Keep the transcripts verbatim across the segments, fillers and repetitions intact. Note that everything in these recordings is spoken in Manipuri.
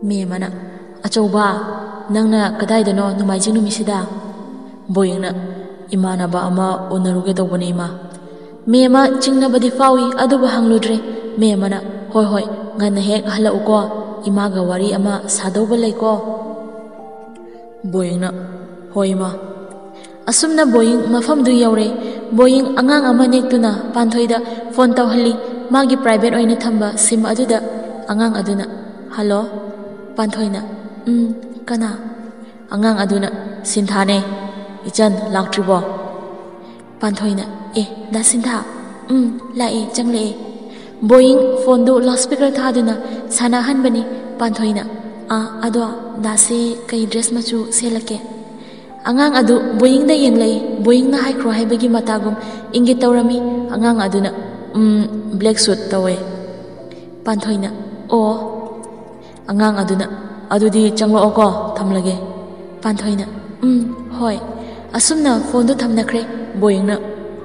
ꯃꯦꯝꯃꯅ, "ꯑꯆꯧꯕ, ꯅꯪꯅ ꯀꯗꯥꯏꯗꯅꯣ ꯅꯣꯡꯃꯥꯏꯖꯤꯡ ꯅꯨꯃꯤꯠꯁꯤꯗ?" ꯕꯣꯌꯤꯡꯅ, "ꯏꯃꯥꯟꯅꯕ ꯑꯃ ꯎꯅꯔꯨꯒꯦ ꯇꯧꯕꯅꯦ, ꯏꯃꯥ꯫" ꯃꯦꯝꯃ ꯆꯤꯡꯅꯕꯗꯤ ꯐꯥꯎꯏ, ꯑꯗꯨꯕꯨ ꯍꯪꯂꯨꯗ꯭ꯔꯦ꯫ ꯃꯦꯝꯃꯅ, "ꯍꯣꯏ, ꯍꯣꯏ, ꯉꯟꯅ ꯍꯦꯛ ꯍꯜꯂꯛꯎꯀꯣ, ꯏꯃꯥꯒ ꯋꯥꯔꯤ ꯑꯃ ꯁꯥꯗꯧꯕ ꯂꯩꯀꯣ꯫" ꯕꯣꯌꯤꯡꯅ, "ꯍꯣꯏ, ꯏꯃꯥ꯫" ꯑꯁꯨꯝꯅ ꯕꯣꯌꯤꯡ ꯃꯐꯝꯗꯨ ꯌꯧꯔꯦ꯫ ꯕꯣꯌꯤꯡ ꯑꯉꯥꯡ ꯑꯃ ꯅꯦꯛꯇꯨꯅ ꯄꯥꯟꯊꯣꯏꯗ ꯐꯣꯟ ꯇꯧꯍꯜꯂꯤ꯫ ꯃꯥꯒꯤ ꯄ꯭ꯔꯥꯏꯚꯦꯠ ꯑꯣꯏꯅ ꯊꯝꯕ ꯁꯤꯝ ꯑꯗꯨꯗ꯫ ꯑꯉꯥꯡ ꯑꯗꯨꯅ, "ꯍꯜꯂꯣ, ꯄꯥꯟꯊꯣꯏꯅ꯫" "ꯎꯝ, ꯀꯅꯥ?" ꯑꯉꯥꯡ ꯑꯗꯨꯅ, "ꯁꯤꯟꯊꯥꯅꯦ꯫ ꯏꯆꯟ ꯂꯥꯛꯇ꯭ꯔꯤꯕꯣ?" ꯄꯥꯟꯊꯣꯏꯅ, "ꯑꯦ, ꯗꯥ ꯁꯤꯟꯊꯥ?" "ꯎꯝ, ꯂꯥꯛꯑꯦ, ꯆꯪꯂꯛꯑꯦ꯫" ꯕꯣꯌꯤꯡ ꯐꯣꯟꯗꯨ ꯂꯥꯎꯠ ꯁ꯭ꯄꯤꯀꯔ ꯊꯥꯗꯨꯅ ꯁꯥꯟꯅꯍꯟꯕꯅꯤ꯫ ꯄꯥꯟꯊꯣꯏꯅ, "ꯑꯥ, ꯑꯗꯣ ꯗꯥꯁꯦ ꯀꯩ ꯗ꯭ꯔꯦꯁ ꯃꯆꯨ ꯁꯦꯠꯂꯛꯀꯦ?" ꯑꯉꯥꯡ ꯑꯗꯨ ꯕꯣꯌꯤꯡꯗ ꯌꯦꯡꯂꯛꯏ꯫ ꯕꯣꯌꯤꯡꯅ ꯍꯥꯏꯈ꯭ꯔꯣ ꯍꯥꯏꯕꯒꯤ ꯃꯇꯥꯒꯨꯝ ꯏꯪꯒꯤꯠ ꯇꯧꯔꯝꯃꯤ꯫ ꯑꯉꯥꯡ ꯑꯗꯨꯅ, "ꯎꯝ, ꯕ꯭ꯂꯦꯛ ꯁꯨꯠ ꯇꯧꯋꯦ꯫" ꯄꯥꯟꯊꯣꯏꯅ, "ꯑꯣ꯫" ꯑꯉꯥꯡ ꯑꯗꯨꯅ, "ꯑꯗꯨꯗꯤ ꯆꯪꯂꯛꯑꯣꯀꯣ, ꯊꯝꯂꯒꯦ꯫" ꯄꯥꯟꯊꯣꯏꯅ, "ꯎꯝ, ꯍꯣꯏ꯫" ꯑꯁꯨꯝꯅ ꯐꯣꯟꯗꯨ ꯊꯝꯅꯈ꯭ꯔꯦ꯫ ꯕꯣꯌꯤꯡꯅ,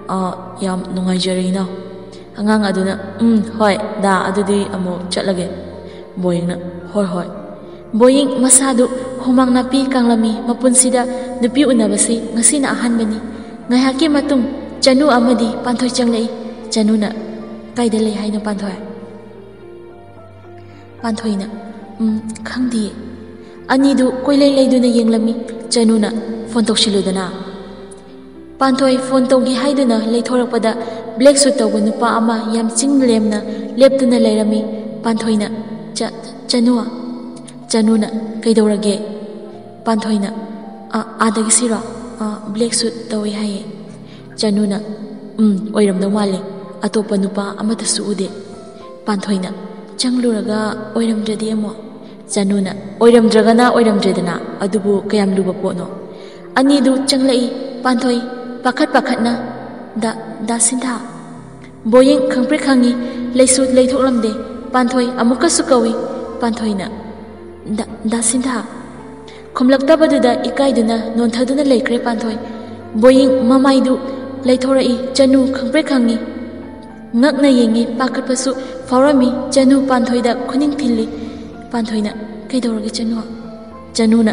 "ꯑꯥ, ꯌꯥꯝ ꯅꯨꯡꯉꯥꯏꯖꯔꯦ, ꯏꯅꯥꯎ꯫" ꯑꯉꯥꯡ ꯑꯗꯨꯅ, "ꯎꯝ, ꯍꯣꯏ, ꯗꯥ, ꯑꯗꯨꯗꯤ ꯑꯃꯨꯛ ꯆꯠꯂꯒꯦ꯫" ꯕꯣꯌꯤꯡꯅ, "ꯍꯣꯏ, ꯍꯣꯏ꯫" ꯕꯣꯌꯤꯡ ꯃꯁꯥꯗꯨ ꯍꯨꯃꯥꯡ ꯅꯥꯄꯤ ꯀꯥꯡꯂꯝꯃꯤ꯫ ꯃꯄꯨꯟꯁꯤꯗ ꯅꯨꯄꯤ ꯎꯅꯕꯁꯤ ꯉꯁꯤꯅ ꯑꯍꯥꯟꯕꯅꯤ꯫ ꯉꯥꯏꯍꯥꯛꯀꯤ ꯃꯇꯨꯡ ꯆꯅꯨ ꯑꯃꯗꯤ ꯄꯥꯟꯊꯣꯏ ꯆꯪꯂꯛꯏ꯫ ꯆꯅꯨꯅ, "ꯀꯥꯏꯗ ꯂꯩ ꯍꯥꯏꯅꯣ, ꯄꯥꯟꯊꯣꯏ?" ꯄꯥꯟꯊꯣꯏꯅ, "ꯎꯝ, ꯈꯪꯗꯤꯌꯦ꯫" ꯑꯅꯤꯗꯨ ꯀꯣꯏꯂꯩ ꯂꯩꯗꯨꯅ ꯌꯦꯡꯂꯝꯃꯤ꯫ ꯆꯅꯨꯅ, "ꯐꯣꯟ ꯇꯧꯁꯤꯜꯂꯨꯗꯅ꯫" ꯄꯥꯟꯊꯣꯏ ꯐꯣꯟ ꯇꯧꯒꯦ ꯍꯥꯏꯗꯨꯅ ꯂꯩꯊꯣꯔꯛꯄꯗ ꯕ꯭ꯂꯦꯛ ꯁꯨꯠ ꯇꯧꯕ ꯅꯨꯄꯥ ꯑꯃ ꯌꯥꯝ ꯆꯤꯡ ꯂꯦꯝꯅ ꯂꯦꯞꯇꯨꯅ ꯂꯩꯔꯝꯃꯤ꯫ ꯄꯥꯟꯊꯣꯏꯅ, "ꯆ-, ꯆꯅꯨ?" ꯆꯅꯨꯅ, "ꯀꯩꯗꯧꯔꯒꯦ?" ꯄꯥꯟꯊꯣꯏꯅ, "ꯑ, ꯑꯥꯗꯒꯤꯁꯤꯔꯣ? ꯑ, ꯕ꯭ꯂꯦꯛ ꯁꯨꯠ ꯇꯧꯋꯦ ꯍꯥꯏꯌꯦ꯫" ꯆꯅꯨꯅ, "ꯎꯝ, ꯑꯣꯏꯔꯝꯗꯧ ꯃꯥꯜꯂꯦ꯫ ꯑꯇꯣꯞꯄ ꯅꯨꯄꯥ ꯑꯃꯠꯇꯁꯨ ꯎꯗꯦ꯫" ꯄꯥꯟꯊꯣꯏꯅ, "ꯆꯪꯂꯨꯔꯒ ꯑꯣꯏꯔꯝꯗ꯭ꯔꯗꯤ ꯑꯃꯨꯛ?" ꯆꯅꯨꯅ, "ꯑꯣꯏꯔꯝꯗ꯭ꯔꯒꯅ ꯑꯣꯏꯔꯝꯗ꯭ꯔꯦꯗꯅ, ꯑꯗꯨꯕꯨ ꯀꯌꯥꯝ ꯂꯨꯕ ꯄꯣꯠꯅꯣ?" ꯑꯅꯤꯗꯨ ꯆꯪꯂꯛꯏ꯫ ꯄꯥꯟꯊꯣꯏ ꯄꯥꯈꯠ ꯄꯥꯈꯠꯅ, "ꯗꯥ, ꯗꯥ ꯁꯤꯟꯊꯥ?" ꯕꯣꯌꯤꯡ ꯈꯪꯄ꯭ꯔꯦꯛ ꯈꯪꯉꯤ꯫ ꯂꯩꯁꯨ ꯂꯩꯊꯣꯛꯂꯝꯗꯦ꯫ ꯄꯥꯟꯊꯣꯏ ꯑꯃꯨꯛꯀꯁꯨ ꯀꯧꯏ꯫ ꯄꯥꯟꯊꯣꯏꯅ, "ꯗꯥ, ꯗꯥ ꯁꯤꯟꯊꯥ?" ꯈꯨꯝꯂꯛꯇꯕꯗꯨꯗ ꯏꯀꯥꯏꯗꯨꯅ ꯅꯣꯟꯊꯗꯨꯅ ꯂꯩꯈ꯭ꯔꯦ ꯄꯥꯟꯊꯣꯏ꯫ ꯕꯣꯌꯤꯡ ꯃꯃꯥꯏꯗꯨ ꯂꯩꯊꯣꯔꯛꯏ꯫ ꯆꯅꯨ ꯈꯪꯄ꯭ꯔꯦꯛ ꯈꯪꯉꯤ꯫ ꯉꯛꯅ ꯌꯦꯡꯉꯤ꯫ ꯄꯥꯈꯠꯄꯁꯨ ꯐꯥꯎꯔꯝꯃꯤ꯫ ꯆꯅꯨ ꯄꯥꯟꯊꯣꯏꯗ ꯈꯨꯅꯤꯡ ꯊꯤꯜꯂꯤ꯫ ꯄꯥꯟꯊꯣꯏꯅ, "ꯀꯩꯗꯧꯔꯒꯦ ꯆꯅꯨ?" ꯆꯅꯨꯅ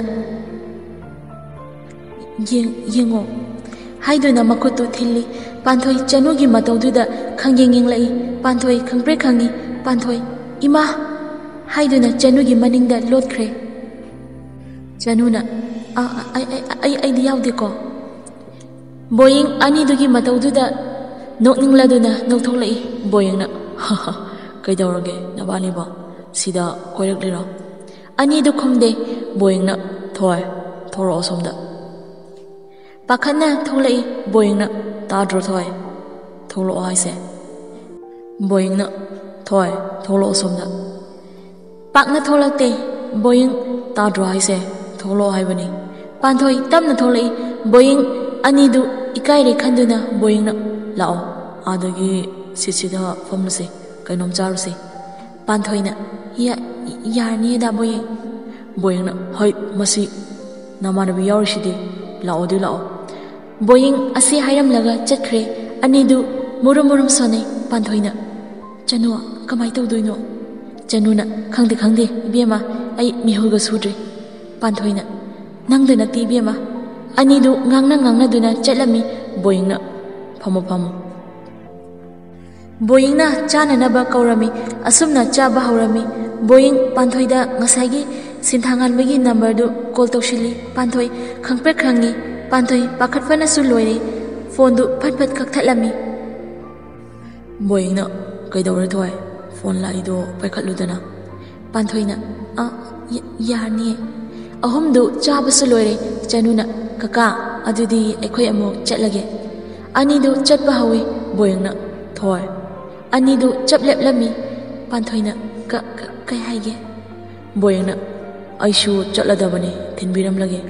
"ꯌꯦꯡ- ꯌꯦꯡꯉꯣ" ꯍꯥꯏꯗꯨꯅ ꯃꯈꯨꯠꯇꯨ ꯊꯤꯜꯂꯤ꯫ ꯄꯥꯟꯊꯣꯏ ꯆꯅꯨꯒꯤ ꯃꯇꯧꯗꯨꯗ ꯈꯪꯌꯦꯡ ꯌꯦꯡꯂꯛꯏ꯫ ꯄꯥꯟꯊꯣꯏ ꯈꯪꯄ꯭ꯔꯦꯛ ꯈꯪꯉꯤ꯫ ꯄꯥꯟꯊꯣꯏ "ꯏꯃꯥ" ꯍꯥꯏꯗꯨꯅ ꯆꯅꯨꯒꯤ ꯃꯅꯤꯡꯗ ꯂꯣꯠꯈ꯭ꯔꯦ꯫ ꯆꯅꯨꯅ "ꯑ, ꯑ, ꯑꯩ, ꯑꯩ, ꯑꯩ, ꯑꯩꯗꯤ ꯌꯥꯎꯗꯦꯀꯣ?" ꯕꯣꯌꯤꯡ ꯑꯅꯤꯗꯨꯒꯤ ꯃꯇꯧꯗꯨꯗ ꯅꯣꯛꯅꯤꯡꯂꯗꯨꯅ ꯅꯣꯛꯊꯣꯛꯂꯛꯏ꯫ ꯕꯣꯌꯤꯡꯅ "ꯀꯩꯗꯧꯔꯒꯦ ꯅꯕꯥꯅꯤꯕꯣ? ꯁꯤꯗ ꯀꯣꯏꯔꯛꯂꯤꯔꯣ?" ꯑꯅꯤꯗꯨ ꯈꯨꯝꯗꯦ꯫ ꯕꯣꯌꯤꯡꯅ "ꯊꯣꯏ, ꯊꯣꯔꯛꯑꯣ ꯁꯣꯝꯗ"꯫ ꯄꯥꯈꯠꯅ ꯊꯣꯛꯂꯛꯏ꯫ ꯕꯣꯌꯤꯡꯅ "ꯇꯥꯗ꯭ꯔꯣ ꯊꯣꯏ? ꯊꯣꯛꯂꯛꯑꯣ ꯍꯥꯏꯁꯦ"꯫ ꯕꯣꯌꯤꯡꯅ "ꯊꯣꯏ, ꯊꯣꯛꯂꯛꯑꯣ ꯁꯣꯝꯗ"꯫ ꯄꯥꯛꯅ ꯊꯣꯛꯂꯛꯇꯦ꯫ ꯕꯣꯌꯤꯡ "ꯇꯥꯗ꯭ꯔꯣ ꯍꯥꯏꯁꯦ? ꯊꯣꯛꯂꯛꯑꯣ ꯍꯥꯏꯕꯅꯤ"꯫ ꯄꯥꯟꯊꯣꯏ ꯇꯞꯅ ꯊꯣꯛꯂꯛꯏ꯫ ꯕꯣꯌꯤꯡ ꯑꯅꯤꯗꯨ ꯏꯀꯥꯏꯔꯦ ꯈꯟꯗꯨꯅ ꯕꯣꯌꯤꯡꯅ "ꯂꯥꯛꯑꯣ, ꯑꯥꯗꯒꯤ ꯁꯤꯠꯁꯤꯗ ꯐꯝꯂꯨꯁꯦ, ꯀꯩꯅꯣꯝ ꯆꯥꯔꯨꯁꯦ"꯫ ꯄꯥꯟꯊꯣꯏꯅ "ꯌꯥ- ꯌꯥꯔꯅꯤꯌꯦ ꯗꯥ ꯕꯣꯌꯤꯡ"꯫ ꯕꯣꯌꯤꯡꯅ "ꯍꯩ, ꯃꯁꯤ ꯅꯃꯥꯟꯅꯕꯤ ꯌꯥꯎꯔꯤꯁꯤꯗꯤ, ꯂꯥꯛꯑꯣꯗꯤ ꯂꯥꯛꯑꯣ"꯫ ꯕꯣꯌꯤꯡ ꯑꯁꯤ ꯍꯥꯏꯔꯝꯂꯒ ꯆꯠꯈ꯭ꯔꯦ꯫ ꯑꯅꯤꯗꯨ ꯃꯨꯔꯨꯝ ꯃꯨꯔꯨꯝ ꯁꯣꯟꯅꯩ꯫ ꯄꯥꯟꯊꯣꯏꯅ "ꯆꯅꯨ, ꯀꯃꯥꯏ ꯇꯧꯗꯣꯏꯅꯣ?" ꯆꯅꯨꯅ "ꯈꯪꯗꯦ, ꯈꯪꯗꯦ ꯏꯕꯦꯝꯃ, ꯑꯩ ꯃꯤꯍꯨꯜꯒ ꯁꯨꯗ꯭ꯔꯤ"꯫ ꯄꯥꯟꯊꯣꯏꯅ "ꯅꯪꯗ ꯅꯠꯇꯦ ꯏꯕꯦꯝꯃ"꯫ ꯑꯅꯤꯗꯨ ꯉꯥꯡꯅ ꯉꯥꯡꯅꯗꯨꯅ ꯆꯠꯂꯝꯃꯤ꯫ ꯕꯣꯌꯤꯡꯅ "ꯐꯝꯃꯣ, ꯐꯝꯃꯣ"꯫ ꯕꯣꯌꯤꯡꯅ ꯆꯥꯅꯅꯕ ꯀꯧꯔꯝꯃꯤ꯫ ꯑꯁꯨꯝꯅ ꯆꯥꯕ ꯍꯧꯔꯝꯃꯤ꯫ ꯕꯣꯌꯤꯡ ꯄꯥꯟꯊꯣꯏꯗ ꯉꯁꯥꯏꯒꯤ ꯁꯤꯟꯊꯥꯉꯥꯟꯕꯒꯤ ꯅꯝꯕꯔꯗꯨ ꯀꯣꯜ ꯇꯧꯁꯤꯜꯂꯤ꯫ ꯄꯥꯟꯊꯣꯏ ꯈꯪꯄ꯭ꯔꯦꯛ ꯈꯪꯉꯤ꯫ ꯄꯥꯟꯊꯣꯏ ꯄꯥꯈꯠꯄꯅꯁꯨ ꯂꯣꯏꯔꯦ꯫ ꯐꯣꯟꯗꯨ ꯐꯠ ꯐꯠ ꯀꯛꯊꯠꯂꯝꯃꯤ꯫ ꯕꯣꯌꯤꯡꯅ "ꯀꯩꯗꯧꯔꯦ ꯊꯣꯏ? ꯐꯣꯟ ꯂꯥꯛꯏꯗꯣ ꯄꯥꯏꯈꯠꯂꯨꯗꯅ"꯫ ꯄꯥꯟꯊꯣꯏꯅ "ꯑ, ꯌ- ꯌꯥꯔꯅꯤꯌꯦ"꯫ ꯑꯍꯨꯝꯗꯨ ꯆꯥꯕꯁꯨ ꯂꯣꯏꯔꯦ꯫ ꯆꯅꯨꯅ "ꯀꯀꯥ, ꯑꯗꯨꯗꯤ ꯑꯩꯈꯣꯏ ꯑꯃꯨꯛ ꯆꯠꯂꯒꯦ"꯫ ꯑꯅꯤꯗꯨ ꯆꯠꯄ ꯍꯧꯏ꯫ ꯕꯣꯌꯤꯡꯅ "ꯊꯣꯏ"꯫ ꯑꯅꯤꯗꯨ ꯆꯞ ꯂꯦꯞꯂꯝꯃꯤ꯫ ꯄꯥꯟꯊꯣꯏꯅ "ꯀ- ꯀ- ꯀꯩ ꯍꯥꯏꯒꯦ?" ꯕꯣꯌꯤꯡꯅ "ꯑꯩꯁꯨ ꯆꯠꯂꯗꯕꯅꯤ, ꯊꯤꯟꯕꯤꯔꯝꯂꯒꯦ"꯫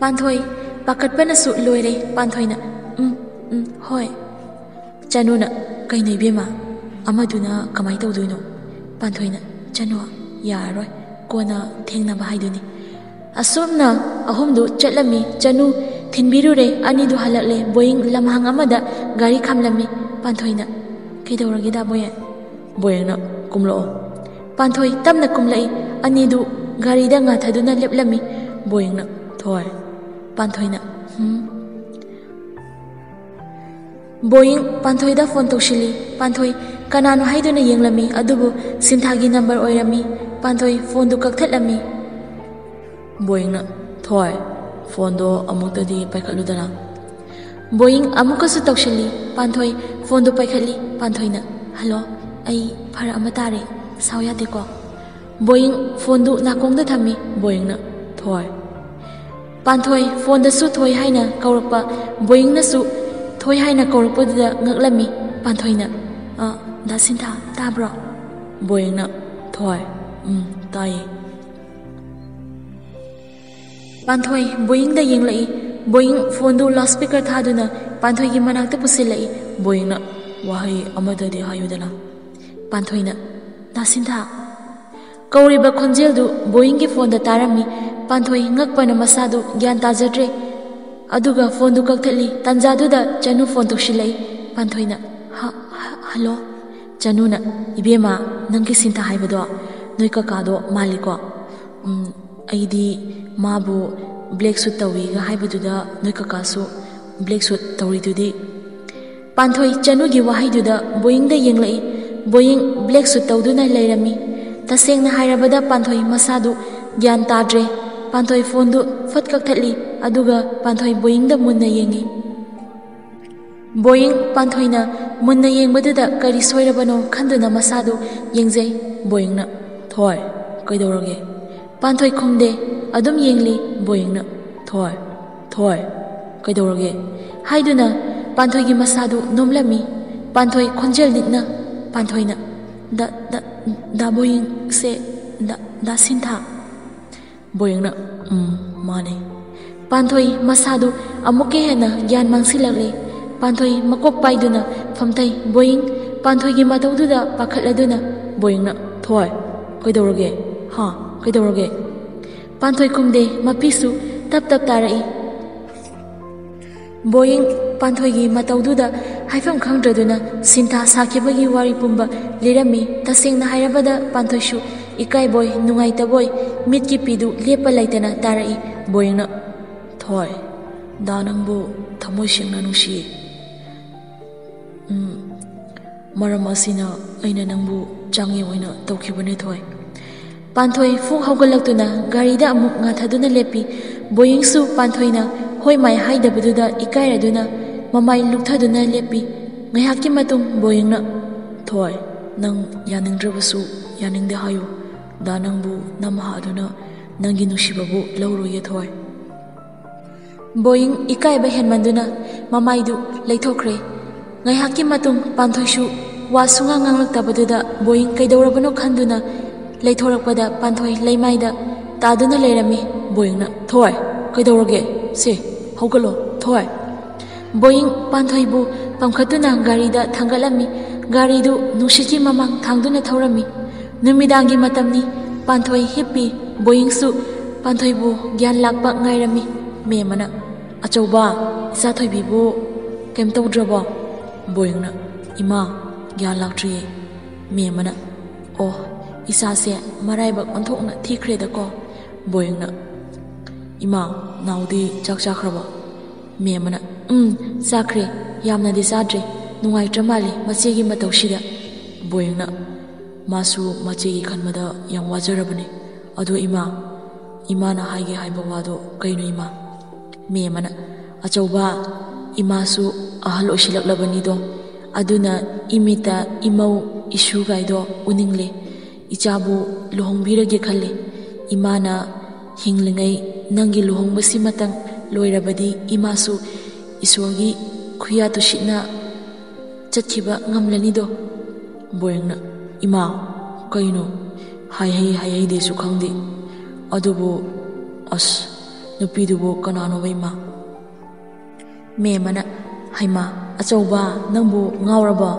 ꯄꯥꯟꯊꯣꯏ ꯄꯥꯈꯠꯄꯅꯁꯨ ꯂꯣꯏꯔꯦ꯫ ꯄꯥꯟꯊꯣꯏꯅ "ꯎꯝ, ꯎꯝ, ꯍꯣꯏ"꯫ ꯆꯅꯨꯅ "ꯀꯩꯅꯣ ꯏꯕꯦꯝꯃ, ꯑꯃꯗꯨꯅ ꯀꯃꯥꯏ ꯇꯧꯗꯣꯏꯅꯣ?" ꯄꯥꯟꯊꯣꯏꯅ "ꯆꯅꯨ, ꯌꯥꯔꯔꯣꯏ, ꯀꯣꯟꯅ ꯊꯦꯡꯅꯕ ꯍꯥꯏꯗꯨꯅꯤ"꯫ ꯑꯁꯨꯝꯅ ꯑꯍꯨꯝꯗꯨ ꯆꯠꯂꯝꯃꯤ꯫ ꯆꯅꯨ ꯊꯤꯟꯕꯤꯔꯨꯔꯦ꯫ ꯑꯅꯤꯗꯨ ꯍꯜꯂꯛꯂꯦ꯫ ꯕꯣꯌꯤꯡ ꯂꯝꯍꯥꯡ ꯑꯃꯗ ꯒꯥꯔꯤ ꯈꯥꯝꯂꯝꯃꯤ꯫ ꯄꯥꯟꯊꯣꯏꯅ "ꯀꯩꯗꯧꯔꯒꯦꯗ ꯕꯣꯌꯦꯟ?" ꯕꯣꯌꯦꯡꯅ "ꯀꯨꯝꯂꯛꯑꯣ"꯫ ꯄꯥꯟꯊꯣꯏ ꯇꯞꯅ ꯀꯨꯝꯂꯛꯏ꯫ ꯑꯅꯤꯗꯨ ꯒꯥꯔꯤꯗ ꯉꯥꯊꯗꯨꯅ ꯂꯦꯞꯂꯝꯃꯤ꯫ ꯕꯣꯌꯤꯡꯅ, "ꯊꯣꯏ"꯫ ꯄꯥꯟꯊꯣꯏꯅ, "ꯍꯨꯝ?" ꯕꯣꯌꯤꯡ ꯄꯥꯟꯊꯣꯏꯗ ꯐꯣꯟ ꯇꯧꯁꯤꯜꯂꯤ꯫ ꯄꯥꯟꯊꯣꯏ ꯀꯅꯥꯅꯣ ꯍꯥꯏꯗꯨꯅ ꯌꯦꯡꯂꯝꯃꯤ, ꯑꯗꯨꯕꯨ ꯁꯤꯟꯊꯥꯒꯤ ꯅꯝꯕꯔ ꯑꯣꯏꯔꯝꯃꯤ꯫ ꯄꯥꯟꯊꯣꯏ ꯐꯣꯟꯗꯨ ꯀꯛꯊꯠꯂꯝꯃꯤ꯫ ꯕꯣꯌꯤꯡꯅ, "ꯊꯣꯏ, ꯐꯣꯟꯗꯣ ꯑꯃꯨꯛꯇꯗꯤ ꯄꯥꯏꯈꯠꯂꯨꯗꯅ"꯫ ꯕꯣꯌꯤꯡ ꯑꯃꯨꯛꯀꯁꯨ ꯇꯧꯁꯤꯜꯂꯤ꯫ ꯄꯥꯟꯊꯣꯏ ꯐꯣꯟꯗꯨ ꯄꯥꯏꯈꯠꯂꯤ꯫ ꯄꯥꯟꯊꯣꯏꯅ, "ꯍꯜꯂꯣ, ꯑꯩ ꯐꯔꯛ ꯑꯃ ꯇꯥꯔꯦ, ꯁꯥꯎ ꯌꯥꯗꯦꯀꯣ"꯫ ꯕꯣꯌꯤꯡ ꯐꯣꯟꯗꯨ ꯅꯥꯀꯣꯡꯗ ꯊꯝꯃꯤ꯫ ꯕꯣꯌꯤꯡꯅ, "ꯊꯣꯏ"꯫ ꯄꯥꯟꯊꯣꯏ ꯐꯣꯟꯗꯁꯨ "ꯊꯣꯏ" ꯍꯥꯏꯅ ꯀꯧꯔꯛꯄ, ꯕꯣꯌꯤꯡꯅꯁꯨ "ꯊꯣꯏ" ꯍꯥꯏꯅ ꯀꯧꯔꯛꯄꯗꯨꯗ ꯉꯛꯂꯝꯃꯤ꯫ ꯄꯥꯟꯊꯣꯏꯅ, "ꯑ, ꯗꯥ ꯁꯤꯟꯊꯥ, ꯇꯥꯕ꯭ꯔꯣ?" ꯕꯣꯌꯤꯡꯅ, "ꯊꯣꯏ, ꯎꯝ, ꯇꯥꯏꯌꯦ"꯫ ꯄꯥꯟꯊꯣꯏ ꯕꯣꯌꯤꯡꯗ ꯌꯦꯡꯂꯛꯏ꯫ ꯕꯣꯌꯤꯡ ꯐꯣꯟꯗꯨ ꯂꯥꯎꯠ ꯁ꯭ꯄꯤꯀꯔ ꯊꯥꯗꯨꯅ ꯄꯥꯟꯊꯣꯏꯒꯤ ꯃꯅꯥꯛꯇ ꯄꯨꯁꯤꯜꯂꯛꯏ꯫ ꯕꯣꯌꯤꯡꯅ, "ꯋꯥꯍꯩ ꯑꯃꯗꯗꯤ ꯍꯥꯏꯌꯨꯗꯅ"꯫ ꯄꯥꯟꯊꯣꯏꯅ, "ꯗꯥ ꯁꯤꯟꯊꯥ"꯫ ꯀꯧꯔꯤꯕ ꯈꯣꯟꯖꯦꯜꯗꯨ ꯕꯣꯌꯤꯡꯒꯤ ꯐꯣꯟꯗ ꯇꯥꯔꯝꯃꯤ꯫ ꯄꯥꯟꯊꯣꯏ ꯉꯛꯄꯅ ꯃꯁꯥꯗꯨ ꯒ꯭ꯌꯥꯟ ꯇꯥꯖꯗ꯭ꯔꯦ꯫ ꯑꯗꯨꯒ ꯐꯣꯟꯗꯨ ꯀꯛꯊꯠꯂꯤ꯫ ꯇꯥꯟꯖꯥꯗꯨꯗ ꯆꯅꯨ ꯐꯣꯟ ꯇꯧꯁꯤꯜꯂꯛꯏ꯫ ꯄꯥꯟꯊꯣꯏꯅ, "ꯍ-, ꯍ-, ꯍꯜꯂꯣ"꯫ ꯆꯅꯨꯅ, "ꯏꯕꯦꯝꯃ, ꯅꯪꯒꯤ ꯁꯤꯟꯊꯥ ꯍꯥꯏꯕꯗꯣ ꯅꯣꯏ ꯀꯀꯥꯗꯣ ꯃꯥꯜꯂꯤꯀꯣ?" "ꯎꯝ, ꯑꯩꯗꯤ ꯃꯥꯕꯨ ꯕ꯭ꯂꯦꯛ ꯁꯨꯠ ꯇꯧꯏꯒ ꯍꯥꯏꯕꯗꯨꯗ ꯅꯣꯏ ꯀꯀꯥꯁꯨ ꯕ꯭ꯂꯦꯛ ꯁꯨꯠ ꯇꯧꯔꯤꯗꯨꯗꯤ"꯫ ꯄꯥꯟꯊꯣꯏ ꯆꯅꯨꯒꯤ ꯋꯥꯍꯩꯗꯨꯗ ꯕꯣꯌꯤꯡꯗ ꯌꯦꯡꯂꯛꯏ꯫ ꯕꯣꯌꯤꯡ ꯕ꯭ꯂꯦꯛ ꯁꯨꯠ ꯇꯧꯗꯨꯅ ꯂꯩꯔꯝꯃꯤ꯫ ꯇꯁꯦꯡꯅ ꯍꯥꯏꯔꯕꯗ ꯄꯥꯟꯊꯣꯏ ꯃꯁꯥꯗꯨ ꯒ꯭ꯌꯥꯟ ꯇꯥꯗ꯭ꯔꯦ꯫ ꯄꯥꯟꯊꯣꯏ ꯐꯣꯟꯗꯨ ꯐꯠ ꯀꯛꯊꯠꯂꯤ, ꯑꯗꯨꯒ ꯄꯥꯟꯊꯣꯏ ꯕꯣꯌꯤꯡꯗ ꯃꯨꯟꯅ ꯌꯦꯡꯉꯤ꯫ ꯕꯣꯌꯤꯡ ꯄꯥꯟꯊꯣꯏꯅ ꯃꯨꯟꯅ ꯌꯦꯡꯕꯗꯨꯗ ꯀꯔꯤ ꯁꯣꯏꯔꯕꯅꯣ ꯈꯟꯗꯨꯅ ꯃꯁꯥꯗꯨ ꯌꯦꯡꯖꯩ꯫ ꯕꯣꯌꯤꯡꯅ, "ꯊꯣꯏ, ꯀꯩꯗꯧꯔꯒꯦ?" ꯄꯥꯟꯊꯣꯏ ꯈꯨꯝꯗꯦ, ꯑꯗꯨꯝ ꯌꯦꯡꯂꯤ꯫ ꯕꯣꯌꯤꯡꯅ, "ꯊꯣꯏ, ꯊꯣꯏ, ꯀꯩꯗꯧꯔꯒꯦ?" ꯍꯥꯏꯗꯨꯅ ꯄꯥꯟꯊꯣꯏꯒꯤ ꯃꯁꯥꯗꯨ ꯅꯣꯝꯂꯝꯃꯤ꯫ ꯄꯥꯟꯊꯣꯏ ꯈꯣꯟꯖꯦꯜ ꯅꯤꯛꯅ, ꯄꯥꯟꯊꯣꯏꯅ, "ꯗꯥ, ꯗꯥ, ꯗꯥ ꯕꯣꯌꯤꯡꯁꯦ ꯗꯥ, ꯗꯥ ꯁꯤꯟꯊꯥ"꯫ ꯕꯣꯌꯤꯡꯅ, "ꯎꯝ, ꯃꯥꯅꯦ"꯫ ꯄꯥꯟꯊꯣꯏ ꯃꯁꯥꯗꯨ ꯑꯃꯨꯛꯀ ꯍꯦꯟꯅ ꯒ꯭ꯌꯥꯟ ꯃꯥꯡꯁꯤꯜꯂꯛꯂꯦ꯫ ꯄꯥꯟꯊꯣꯏ ꯃꯀꯣꯛ ꯄꯥꯏꯗꯨꯅ ꯐꯝꯊꯩ꯫ ꯕꯣꯌꯤꯡ ꯄꯥꯟꯊꯣꯏꯒꯤ ꯃꯇꯧꯗꯨꯗ ꯄꯥꯈꯠꯂꯗꯨꯅ ꯕꯣꯌꯤꯡꯅ, "ꯊꯣꯏ, ꯀꯩꯗꯧꯔꯒꯦ? ꯍꯥ, ꯀꯩꯗꯧꯔꯒꯦ?" ꯄꯥꯟꯊꯣꯏ ꯈꯨꯝꯗꯦ, ꯃꯄꯤꯁꯨ ꯇꯞ ꯇꯞ ꯇꯥꯔꯛꯏ꯫ ꯕꯣꯌꯤꯡ ꯄꯥꯟꯊꯣꯏꯒꯤ ꯃꯇꯧꯗꯨꯗ ꯍꯥꯏꯐꯝ ꯈꯪꯗ꯭ꯔꯗꯨꯅ ꯁꯤꯟꯊꯥ ꯁꯥꯈꯤꯕꯒꯤ ꯋꯥꯔꯤ ꯄꯨꯝꯕ ꯂꯤꯔꯝꯃꯤ꯫ ꯇꯁꯦꯡꯅ ꯍꯥꯏꯔꯕꯗ ꯄꯥꯟꯊꯣꯏꯁꯨ ꯏꯀꯥꯏꯕꯣꯏ ꯅꯨꯡꯉꯥꯏꯇꯕꯣꯏ ꯃꯤꯠꯀꯤ ꯄꯤꯗꯨ ꯂꯦꯞꯄ ꯂꯩꯇꯅ ꯇꯥꯔꯛꯏ꯫ ꯕꯣꯌꯤꯡꯅ, "ꯊꯣꯏ, ꯗꯥ ꯅꯪꯕꯨ ꯊꯃꯣꯏ ꯁꯦꯡꯅ ꯅꯨꯡꯁꯤꯌꯦ꯫ ꯎꯝ, ꯃꯔꯝ ꯑꯁꯤꯅ ꯑꯩꯅ ꯅꯪꯕꯨ ꯆꯥꯡꯌꯦꯡ ꯑꯣꯏꯅ ꯇꯧꯈꯤꯕꯅꯦ, ꯊꯣꯏ꯫" ꯄꯥꯟꯊꯣꯏ ꯐꯨꯛ ꯍꯧꯒꯠꯂꯛꯇꯨꯅ ꯒꯥꯔꯤꯗ ꯑꯃꯨꯛ ꯉꯥꯊꯗꯨꯅ ꯂꯦꯞꯄꯤ꯫ ꯕꯣꯌꯤꯡꯁꯨ ꯄꯥꯟꯊꯣꯏꯅ ꯍꯣꯏ ꯃꯥꯏ ꯍꯥꯏꯗꯕꯗꯨꯗ ꯏꯀꯥꯏꯔꯗꯨꯅ ꯃꯃꯥꯏ ꯂꯨꯞꯊꯗꯨꯅ ꯂꯦꯞꯄꯤ꯫ ꯉꯥꯏꯍꯥꯛꯀꯤ ꯃꯇꯨꯡ ꯕꯣꯌꯤꯡꯅ, "ꯊꯣꯏ, ꯅꯪ ꯌꯥꯅꯤꯡꯗ꯭ꯔꯕꯁꯨ ꯌꯥꯅꯤꯡꯗꯦ ꯍꯥꯏꯌꯨ꯫ ꯗꯥ ꯅꯪꯕꯨ ꯅꯝꯍꯥꯗꯨꯅ ꯅꯪꯒꯤ ꯅꯨꯡꯁꯤꯕꯕꯨ ꯂꯧꯔꯣꯏꯌꯦ, ꯊꯣꯏ꯫" ꯕꯣꯌꯤꯡ ꯏꯀꯥꯏꯕ ꯍꯦꯟꯃꯟꯗꯨꯅ ꯃꯃꯥꯏꯗꯨ ꯂꯩꯊꯣꯛꯈ꯭ꯔꯦ꯫ ꯉꯥꯏꯍꯥꯛꯀꯤ ꯃꯇꯨꯡ ꯄꯥꯟꯊꯣꯏꯁꯨ ꯋꯥ ꯁꯨꯉꯥꯡ ꯉꯥꯡꯂꯛꯇꯕꯗꯨꯗ ꯕꯣꯌꯤꯡ ꯀꯩꯗꯧꯔꯕꯅꯣ ꯈꯟꯗꯨꯅ ꯂꯩꯊꯣꯔꯛꯄꯗ ꯄꯥꯟꯊꯣꯏ ꯂꯩꯃꯥꯏꯗ ꯇꯥꯗꯨꯅ ꯂꯩꯔꯝꯃꯤ꯫ ꯕꯣꯌꯤꯡꯅ, "ꯊꯣꯏ, ꯀꯩꯗꯧꯔꯒꯦ? ꯁꯦ, ꯍꯧꯒꯠꯂꯣ, ꯊꯣꯏ꯫" ꯕꯣꯌꯤꯡ ꯄꯥꯟꯊꯣꯏꯕꯨ ꯄꯝꯈꯠꯇꯨꯅ ꯒꯥꯔꯤꯗ ꯊꯥꯡꯒꯠꯂꯝꯃꯤ꯫ ꯒꯥꯔꯤꯗꯨ ꯅꯨꯡꯁꯤꯠꯀꯤ ꯃꯃꯥꯡ ꯊꯥꯡꯗꯨꯅ ꯊꯧꯔꯝꯃꯤ꯫ ꯅꯨꯃꯤꯗꯥꯡꯒꯤ ꯃꯇꯝꯅꯤ꯫ ꯄꯥꯟꯊꯣꯏ ꯍꯤꯞꯄꯤ꯫ ꯕꯣꯌꯤꯡꯁꯨ ꯄꯥꯟꯊꯣꯏꯕꯨ ꯒ꯭ꯌꯥꯟ ꯂꯥꯛꯄ ꯉꯥꯏꯔꯝꯃꯤ꯫ ꯃꯦꯝꯃꯅ, "ꯑꯆꯧꯕ, ꯏꯆꯥ ꯊꯣꯏꯕꯤꯕꯨ ꯀꯩꯝ ꯇꯧꯗ꯭ꯔꯕꯣ?" ꯕꯣꯌꯤꯡꯅ, "ꯏꯃꯥ, ꯒ꯭ꯌꯥꯟ ꯂꯥꯛꯇ꯭ꯔꯤꯌꯦ꯫" ꯃꯦꯝꯃꯅ, "ꯑꯣ, ꯏꯆꯥꯁꯦ ꯃꯔꯥꯏꯕꯛ ꯑꯣꯟꯊꯣꯛꯅ ꯊꯤꯈ꯭ꯔꯦꯗꯀꯣ꯫" ꯕꯣꯌꯤꯡꯅ, "ꯏꯃꯥ, ꯅꯥꯎꯗꯤ ꯆꯥꯛ ꯆꯥꯈ꯭ꯔꯕꯣ?" ꯃꯦꯝꯃꯅ, "ꯎꯝ, ꯆꯥꯈ꯭ꯔꯦ꯫ ꯌꯥꯝꯅꯗꯤ ꯆꯥꯗ꯭ꯔꯦ꯫ ꯅꯨꯡꯉꯥꯏꯇ꯭ꯔ ꯃꯥꯜꯂꯦ ꯃꯆꯦꯒꯤ ꯃꯇꯧꯁꯤꯗ꯫" ꯕꯣꯌꯤꯡꯅ, "ꯃꯥꯁꯨ ꯃꯆꯦꯒꯤ ꯈꯟꯕꯗ ꯌꯥꯝ ꯋꯥꯖꯔꯕꯅꯦ꯫ ꯑꯗꯣ ꯏꯃꯥ, ꯏꯃꯥꯅ ꯍꯥꯏꯒꯦ ꯍꯥꯏꯕ ꯋꯥꯗꯣ ꯀꯩꯅꯣ ꯏꯃꯥ?" ꯃꯦꯝꯃꯅ, "ꯑꯆꯧꯕ, ꯏꯃꯥꯁꯨ ꯑꯍꯜ ꯑꯣꯏꯁꯤꯜꯂꯛꯂꯕꯅꯤꯗꯣ꯫ ꯑꯗꯨꯅ ꯏꯃꯤꯠꯇ ꯏꯃꯧ ꯏꯁꯨꯒꯥꯏꯗꯣ ꯎꯅꯤꯡꯂꯦ꯫ ꯏꯆꯥꯕꯨ ꯂꯨꯍꯣꯡꯕꯤꯔꯒꯦ ꯈꯜꯂꯦ꯫ ꯏꯃꯥꯅ ꯍꯤꯡꯂꯤꯉꯩ ꯅꯪꯒꯤ ꯂꯨꯍꯣꯡꯕꯁꯤꯃꯇꯪ ꯂꯣꯏꯔꯕꯗꯤ ꯏꯃꯥꯁꯨ ꯏꯁꯣꯔꯒꯤ ꯈꯨꯌꯥ ꯇꯨꯁꯤꯠꯅ ꯆꯠꯈꯤꯕ ꯉꯝꯂꯅꯤꯗꯣ꯫" ꯕꯣꯌꯤꯡꯅ, "ꯏꯃꯥ, ꯀꯩꯅꯣ? ꯍꯥꯏꯍꯩ ꯍꯥꯏꯍꯩꯗꯦꯁꯨ ꯈꯪꯗꯦ꯫ ꯑꯗꯨꯕꯨ, ꯑꯁ, ꯅꯨꯄꯤꯗꯨꯕꯨ ꯀꯅꯥꯅꯣꯕ ꯏꯃꯥ?" ꯃꯦꯝꯃꯅ, "ꯍꯩꯃꯥ, ꯑꯆꯧꯕ, ꯅꯪꯕꯨ ꯉꯥꯎꯔꯕꯣ?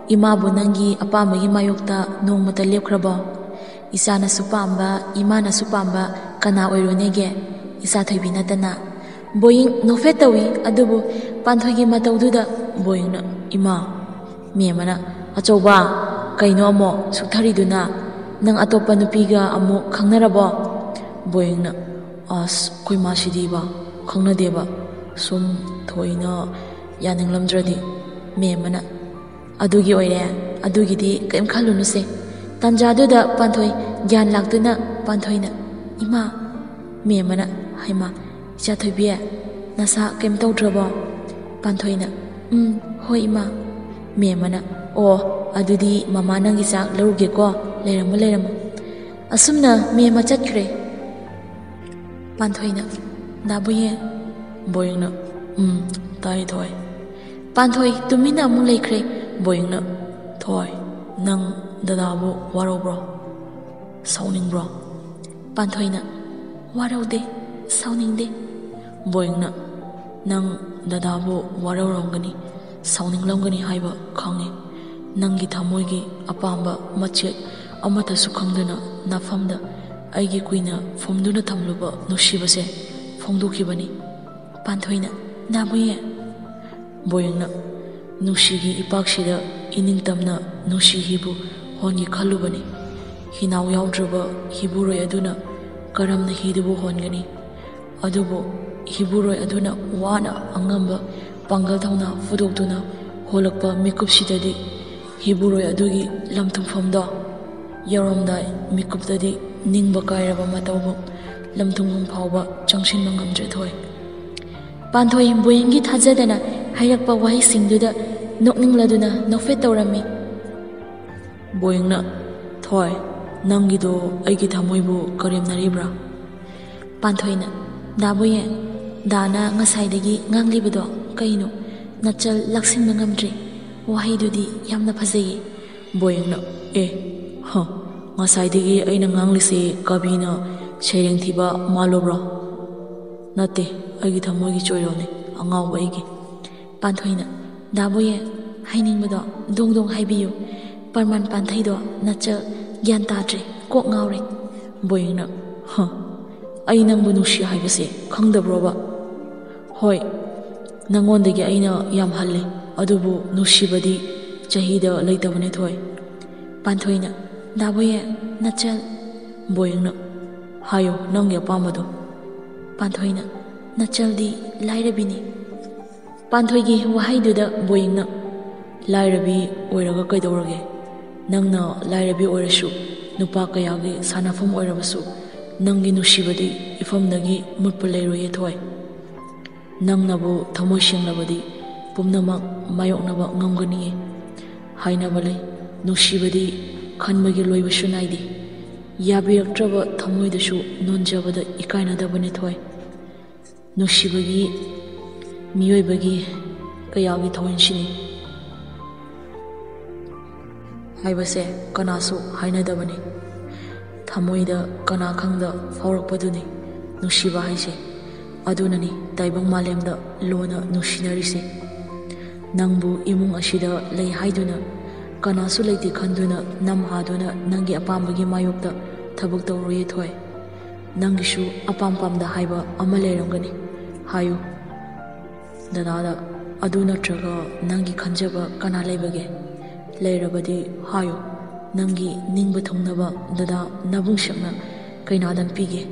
ꯏꯃꯥꯕꯨ ꯅꯪꯒꯤ ꯑꯄꯥꯝꯕꯒꯤ ꯃꯥꯌꯣꯛꯇ ꯅꯣꯡꯃꯇ ꯂꯦꯞꯈ꯭ꯔꯕꯣ? ꯏꯆꯥꯅꯁꯨ ꯄꯥꯝꯕ, ꯏꯃꯥꯅꯁꯨ ꯄꯥꯝꯕ ꯀꯅꯥ ꯑꯣꯏꯔꯨꯅꯦꯒꯦ? ꯏꯆꯥ ꯊꯣꯏꯕꯤ ꯅꯠꯇꯅ?" ꯕꯣꯌꯤꯡ ꯅꯣꯛꯐꯦꯠ ꯇꯧꯏ, ꯑꯗꯨꯕꯨ ꯄꯥꯟꯊꯣꯏꯒꯤ ꯃꯇꯧꯗꯨꯗ ꯕꯣꯌꯤꯡꯅ, "ꯏꯃꯥ!" ꯃꯦꯝꯃꯅ, "ꯑꯆꯧꯕ, ꯀꯩꯅꯣ ꯑꯃꯨꯛ ꯁꯨꯛꯊꯔꯤꯗꯨꯅ? ꯅꯪ ꯑꯇꯣꯞꯄ ꯅꯨꯄꯤꯒ ꯑꯃꯨꯛ ꯈꯪꯅꯔꯕꯣ?" ꯕꯣꯌꯤꯡꯅ, "ꯑꯁ, ꯑꯩꯈꯣꯏ ꯃꯥꯁꯤꯗꯤꯕ, ꯈꯪꯅꯗꯦꯕ, ꯁꯨꯝ ꯊꯣꯏꯅ ꯌꯥꯅꯤꯡꯂꯝꯗ꯭ꯔꯗꯤ꯫" ꯃꯦꯝꯃꯅ, "ꯑꯗꯨꯒꯤ ꯑꯣꯏꯔꯦ, ꯑꯗꯨꯒꯤꯗꯤ ꯀꯔꯤꯝ ꯈꯜꯂꯨꯅꯨꯁꯦ꯫ ꯇꯥꯟꯖꯥꯗꯨꯗ ꯄꯥꯟꯊꯣꯏ ꯒ꯭ꯌꯥꯟ ꯂꯥꯛꯇꯨꯅ ꯄꯥꯟꯊꯣꯏꯅ, 'ꯏꯃꯥ!'" ꯃꯦꯝꯃꯅ, "ꯍꯩꯃꯥ, ꯏꯆꯥ ꯊꯣꯏꯕꯤ, ꯅꯁꯥ ꯀꯔꯤꯝ ꯇꯧꯗ꯭ꯔꯕꯣ?" ꯄꯥꯟꯊꯣꯏꯅ, "ꯎꯝ, ꯍꯣꯏ ꯏꯃꯥ꯫" ꯃꯦꯝꯃꯅ, "ꯑꯣ, ꯑꯗꯨꯗꯤ ꯃꯃꯥ ꯅꯪꯒꯤ ꯆꯥꯛ ꯂꯧꯔꯨꯒꯦꯀꯣ, ꯂꯩꯔꯝꯃꯣ, ꯂꯩꯔꯝꯃꯣ꯫" ꯑꯁꯨꯝꯅ ꯃꯦꯝꯃ ꯆꯠꯈ꯭ꯔꯦ꯫ ꯄꯥꯟꯊꯣꯏꯅ, "ꯗꯥ ꯕꯣꯌꯦ꯫" ꯕꯣꯌꯦꯡꯅ, "ꯎꯝ, ꯇꯥꯏ ꯊꯣꯏ꯫" ꯄꯥꯟꯊꯣꯏ ꯇꯨꯃꯤꯟꯅ ꯑꯃꯨꯛ ꯂꯩꯈ꯭ꯔꯦ꯫ ꯕꯣꯌꯦꯡꯅ, "ꯊꯣꯏ, ꯅꯪ ꯗꯗꯥꯕꯨ ꯋꯥꯔꯧꯕ꯭ꯔꯣ? ꯁꯥꯎꯅꯤꯡꯕ꯭ꯔꯣ?" ꯄꯥꯟꯊꯣꯏꯅ, "ꯋꯥꯔꯧꯗꯦ, ꯁꯥꯎꯅꯤꯡꯗꯦ꯫" ꯕꯣꯌꯦꯡꯅ, "ꯅꯪ ꯗꯗꯥꯕꯨ ꯋꯥꯔꯧꯔꯝꯒꯅꯤ, ꯁꯥꯎꯅꯤꯡꯂꯝꯒꯅꯤ ꯍꯥꯏꯕ ꯈꯪꯉꯤ꯫ ꯅꯪꯒꯤ ꯊꯃꯣꯏꯒꯤ ꯑꯄꯥꯝꯕ ꯃꯆꯦꯠ ꯑꯃꯠꯇꯁꯨ ꯈꯪꯗꯅ ꯅꯐꯝꯗ ꯑꯩꯒꯤ ꯀꯨꯏꯅ ꯐꯨꯝꯗꯨꯅ ꯊꯝꯂꯨꯕ ꯅꯨꯡꯁꯤꯕꯁꯦ ꯐꯣꯡꯗꯣꯛꯈꯤꯕꯅꯤ꯫" ꯄꯥꯟꯊꯣꯏꯅ, "ꯗꯥ ꯕꯣꯌꯦ꯫" ꯕꯣꯌꯦꯡꯅ, "ꯅꯨꯡꯁꯤꯒꯤ ꯏꯄꯥꯛꯁꯤꯗ ꯏꯅꯤꯡꯇꯝꯅ ꯅꯨꯡꯁꯤ ꯍꯤꯕꯨ ꯍꯣꯟꯒꯦ ꯈꯜꯂꯨꯕꯅꯤ꯫ ꯍꯤꯅꯥꯎ ꯌꯥꯎꯗ꯭ꯔꯕ ꯍꯤꯕꯨꯔꯣꯏ ꯑꯗꯨꯅ ꯀꯔꯝꯅ ꯍꯤꯗꯨꯕꯨ ꯍꯣꯟꯒꯅꯤ? ꯑꯗꯨꯕꯨ ꯍꯤꯕꯨꯔꯣꯏ ꯑꯗꯨꯅ ꯋꯥꯅ ꯑꯉꯝꯕ ꯄꯥꯡꯒꯜ ꯊꯧꯅꯥ ꯐꯨꯗꯣꯛꯇꯨꯅ ꯍꯣꯜꯂꯛꯄ ꯃꯤꯀꯨꯞꯁꯤꯗꯗꯤ ꯍꯤꯕꯨꯔꯣꯏ ꯑꯗꯨꯒꯤ ꯂꯝꯊꯨꯡꯐꯝꯗꯣ ꯌꯧꯔꯝꯗꯥꯏ ꯃꯤꯀꯨꯞꯇꯗꯤ ꯅꯤꯡꯕ ꯀꯥꯏꯔꯕ ꯃꯇꯧꯕꯨ ꯂꯝꯊꯨꯡꯐꯝ ꯐꯥꯎꯕ ꯆꯪꯁꯤꯟꯕ ꯉꯝꯗ꯭ꯔꯦ ꯊꯣꯏ꯫" ꯄꯥꯟꯊꯣꯏ ꯕꯣꯌꯦꯡꯒꯤ ꯊꯥꯖꯗꯅ ꯍꯥꯏꯔꯛꯄ ꯋꯥꯍꯩꯁꯤꯡꯗꯨꯗ ꯅꯣꯛꯅꯤꯡꯂꯗꯨꯅ ꯅꯣꯛꯐꯦꯠ ꯇꯧꯔꯝꯃꯤ꯫ ꯕꯣꯌꯦꯡꯅ, "ꯊꯣꯏ, ꯅꯪꯒꯤꯗꯣ ꯑꯩꯒꯤ ꯊꯃꯣꯏꯕꯨ ꯀꯔꯦꯝꯅꯔꯤꯕ꯭ꯔꯥ?" ꯄꯥꯟꯊꯣꯏꯅ, "ꯗꯥ ꯕꯣꯌꯦ, ꯗꯥꯅ ꯉꯁꯥꯏꯗꯒꯤ ꯉꯥꯡꯂꯤꯕꯗꯣ ꯀꯩꯅꯣ? ꯅꯆꯜ ꯂꯥꯛꯁꯤꯟꯕ ꯉꯝꯗ꯭ꯔꯦ꯫ ꯋꯥꯍꯩꯗꯨꯗꯤ ꯌꯥꯝꯅ ꯐꯖꯩꯌꯦ꯫" ꯕꯣꯌꯦꯡꯅ, "ꯑꯦ, ꯍ, ꯉꯁꯥꯏꯗꯒꯤ ꯑꯩꯅ ꯉꯥꯡꯂꯤꯁꯦ ꯀꯕꯤꯅ ꯁꯩꯔꯦꯡ ꯊꯤꯕ ꯃꯥꯜꯂꯨꯕ꯭ꯔꯣ? ꯅꯠꯇꯦ, ꯑꯩꯒꯤ ꯊꯃꯣꯏꯒꯤ ꯆꯣꯏꯔꯣꯜꯅꯤ, ꯑꯉꯥꯎꯕ ꯑꯩꯒꯤ꯫" ꯄꯥꯟꯊꯣꯏꯅ, "ꯗꯥ ꯕꯣꯌꯦ, ꯍꯥꯏꯅꯤꯡꯕꯗꯣ ꯗꯣꯡ ꯗꯣꯡ ꯍꯥꯏꯕꯤꯌꯨ꯫ ꯄ꯭ꯔꯃꯥꯟ ꯄꯥꯟꯊꯩꯗꯣ ꯅꯆꯜ ꯒ꯭ꯌꯥꯟ ꯇꯥꯗ꯭ꯔꯦ, ꯀꯣꯛ ꯉꯥꯎꯔꯦ꯫" ꯕꯣꯌꯦꯡꯅ, "ꯍ, ꯑꯩ ꯅꯪꯕꯨ ꯅꯨꯡꯁꯤ ꯍꯥꯏꯕꯁꯦ ꯈꯪꯗꯕ꯭ꯔꯣꯕ? ꯍꯣꯏ, ꯅꯪꯉꯣꯟꯗꯒꯤ ꯑꯩꯅ ꯌꯥꯝ ꯍꯜꯂꯦ꯫ ꯑꯗꯨꯕꯨ ꯅꯨꯡꯁꯤꯕꯗꯤ ꯆꯍꯤꯗ ꯂꯩꯇꯕꯅꯦ ꯊꯣꯏ꯫ ꯄꯥꯟꯊꯣꯏꯅ, "ꯗꯥꯕꯣꯌꯦ, ꯅꯆꯜ꯫" ꯕꯣꯌꯤꯡꯅ, "ꯍꯥꯏꯌꯣ, ꯅꯪꯒꯤ ꯑꯄꯥꯝꯕꯗꯣ꯫" ꯄꯥꯟꯊꯣꯏꯅ, "ꯅꯆꯜꯗꯤ ꯂꯥꯏꯔꯕꯤꯅꯤ꯫" ꯄꯥꯟꯊꯣꯏꯒꯤ ꯋꯥꯍꯩꯗꯨꯗ ꯕꯣꯌꯤꯡꯅ, "ꯂꯥꯏꯔꯕꯤ ꯑꯣꯏꯔꯒ ꯀꯩꯗꯧꯔꯒꯦ? ꯅꯪꯅ ꯂꯥꯏꯔꯕꯤ ꯑꯣꯏꯔꯁꯨ, ꯅꯨꯄꯥ ꯀꯌꯥꯒꯤ ꯁꯥꯟꯅꯐꯝ ꯑꯣꯏꯔꯕꯁꯨ, ꯅꯪꯒꯤ ꯅꯨꯡꯁꯤꯕꯗꯤ ꯏꯐꯝꯗꯒꯤ ꯃꯨꯠꯄ ꯂꯩꯔꯣꯏꯌꯦ ꯊꯣꯏ꯫ ꯅꯪꯅꯕꯨ ꯊꯃꯣꯏ ꯁꯦꯡꯂꯕꯗꯤ ꯄꯨꯝꯅꯃꯛ ꯃꯥꯌꯣꯛꯅꯕ ꯉꯝꯒꯅꯤꯌꯦ꯫ ꯍꯥꯏꯅꯕ ꯂꯩ, ꯅꯨꯡꯁꯤꯕꯗꯤ ꯈꯟꯕꯒꯤ ꯂꯣꯏꯕꯁꯨ ꯅꯥꯏꯗꯦ꯫ ꯌꯥꯕꯤꯔꯛꯇ꯭ꯔꯕ ꯊꯃꯣꯏꯗꯁꯨ ꯅꯣꯟꯖꯕꯗ ꯏꯀꯥꯏꯅꯗꯕꯅꯦ ꯊꯣꯏ꯫ ꯅꯨꯡꯁꯤꯕꯒꯤ, ꯃꯤꯑꯣꯏꯕꯒꯤ ꯀꯌꯥꯒꯤ ꯊꯧꯑꯣꯏꯟꯁꯤꯅꯤ ꯍꯥꯏꯕꯁꯦ ꯀꯅꯥꯁꯨ ꯍꯥꯏꯅꯗꯕꯅꯤ꯫ ꯊꯃꯣꯏꯗ ꯀꯅꯥ ꯈꯪꯗ ꯐꯥꯎꯔꯛꯄꯗꯨꯅꯤ ꯅꯨꯡꯁꯤꯕ ꯍꯥꯏꯁꯦ꯫ ꯑꯗꯨꯅꯅꯤ ꯇꯥꯏꯕꯪ ꯃꯥꯂꯦꯝꯗ ꯂꯣꯟꯅ ꯅꯨꯡꯁꯤꯅꯔꯤꯁꯦ꯫ ꯅꯪꯕꯨ ꯏꯃꯨꯡ ꯑꯁꯤꯗ ꯂꯩ ꯍꯥꯏꯗꯨꯅ, ꯀꯅꯥꯁꯨ ꯂꯩꯇꯦ ꯈꯟꯗꯨꯅ ꯅꯝ ꯍꯥꯗꯨꯅ ꯅꯪꯒꯤ ꯑꯄꯥꯝꯕꯒꯤ ꯃꯥꯌꯣꯛꯇ ꯊꯕꯛ ꯇꯧꯔꯣꯏꯌꯦ ꯊꯣꯏ꯫ ꯅꯪꯒꯤꯁꯨ ꯑꯄꯥꯝ ꯄꯥꯝꯗ ꯍꯥꯏꯕ ꯑꯃ ꯂꯩꯔꯝꯒꯅꯤ꯫ ꯍꯥꯏꯌꯨ ꯗꯗꯥꯗ, ꯑꯗꯨ ꯅꯠꯇ꯭ꯔꯒ ꯅꯪꯒꯤ ꯈꯟꯖꯕ ꯀꯅꯥ ꯂꯩꯕꯒꯦ? ꯂꯩꯔꯕꯗꯤ ꯍꯥꯏꯌꯨ, ꯅꯪꯒꯤ ꯅꯤꯡꯕ ꯊꯨꯡꯅꯕ ꯗꯗꯥ ꯅꯕꯨꯡꯁꯛꯅ ꯀꯩꯅꯥꯗꯪ ꯄꯤꯒꯦ꯫"